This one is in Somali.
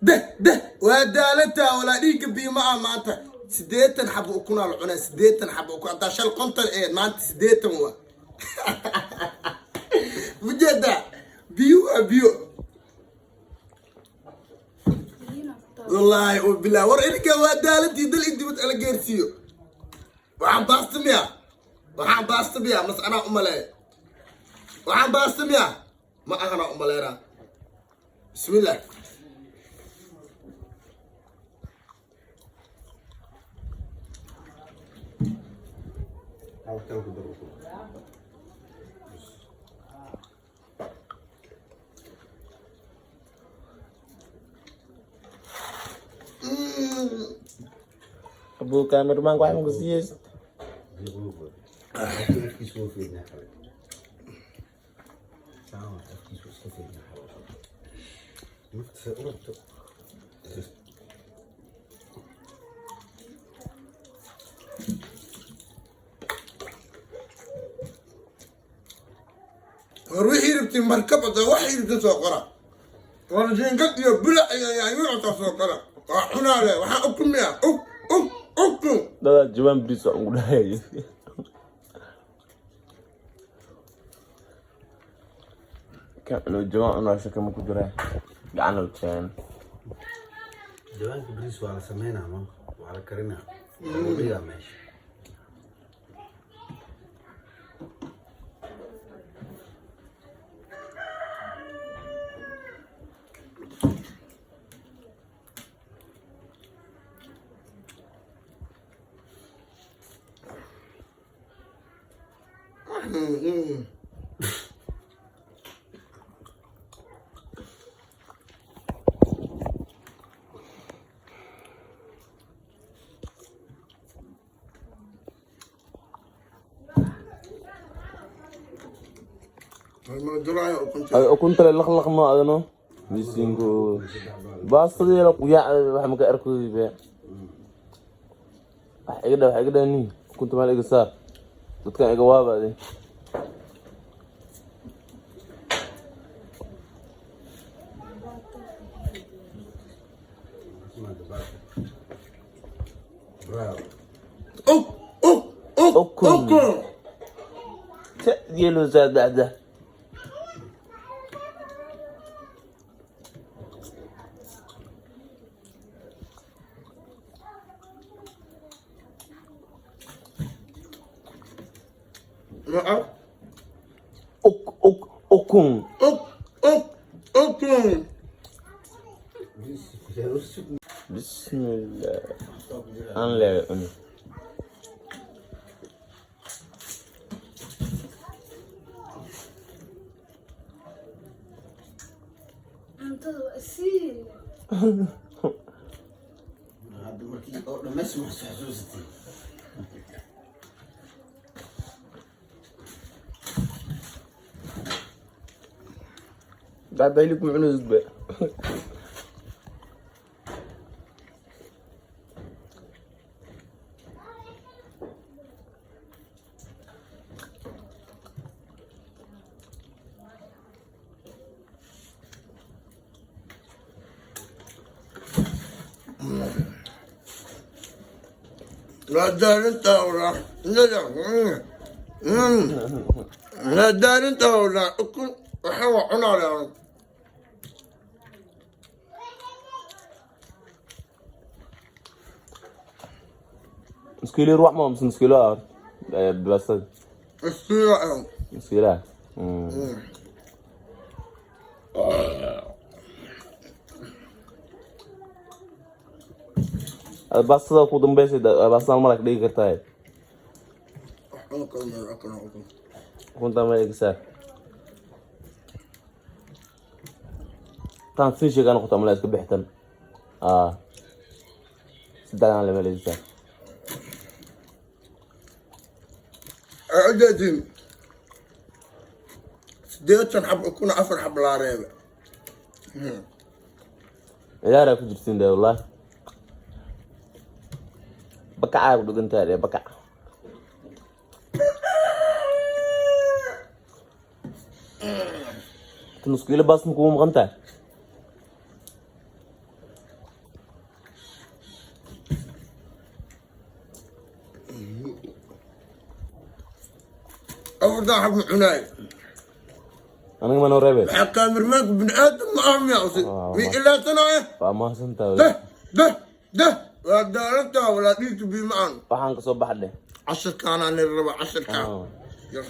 Deh deh, waa daalantaa walaa. Dhiigga biyo ma ah maanta. 80 xabo ukunaa la cunaa, 80 xabo ukun. Haddaa shal 50 eed, maanta 80 waa ujeedaa. Biyo waa biyo. Wallaahi oo bilaa war idinka waa daalantii. Dal in dibad ala geersiiyo. Waxaan baasta miya? Waxaan baasta miya? Mas anaa umaleeya? Waxaan baasta miya? Ma ahanaa umaleynaa. Bismillah. Halkan ku daro. Abu cameraman wax ma ku siiyey? Afkiisu wuu fiidnaa xalay. Saan afkiisu iska fiidnaa xalay. Nafta u rabto. War wixii rabtay markab ata, waxay rabtay soo qora. War jiingad iyo bulac iyo yaanyo ata soo qora, waa cunaale. Waxaa ukun miya? Uk uk ukun. Dadaa jawaan bariis waa ugu dhahayay. Kan inuu jawaan cunaa shaka ma ku jiraa, gacan jeen. Jawaanka bariis waa la sameynaa, ma waa la karinaa. Waa lagu dhigaa meesha. Ma duraayo ukunta. Ay, ukunta le laqlaq ma adano misingo baastadii la quyaacda wax maka arkoy be. Wax iga dha, wax iga dhani. Ukunta meel iga saar, dadkan iga waabade. Bravo. Uk uk uk. Ukun. Ukun. Yelo saadacda. Maa. Uk uk ukun. Uk uk ukun. Bismillah, aan leeyahay cuni. Cuntada waa siil. Hadda markii oo dhammays ma soo xasuusatay. Dacda hilibka ma cunaysid be? Waa daalintaa walaa. Waa daalintaa walaa. Ukun waxaa waa cunaale. Nus kiilo ruux ma mise nus kiilo ah baastada? Iskiila. Nus kiilo ah. Baastada ku dambeysay, baastada maraq dhigi kartaa. Ukunta meel iga saar. Tan sii sheegaa noqota mala iska bixitan. Ah, saddexdan le meel iga saar. Ujeedin, 80 xab ukuna, afar xab laareeba. Ciyaaraa ku jirtiin dee wallahi. Bakacaa ku dhugantaa dee, bakac. Nus kiilo baas ma kugu maqan tahay? Biyo. Afartan xab ma cunaay. Aniga ma noo reebe. Maxaa kaamirmaanka bini aadam ma ah miya use? Ah, Mi ilaasanaya. Waa mahadsantahay. Deh deh deh, waa daalantaa walaa dhiigta biyo ma aan. Waxaan kasoo baxdhe. Cashirkaanaa nila rabaa, cashirkaan. Ah. Yar.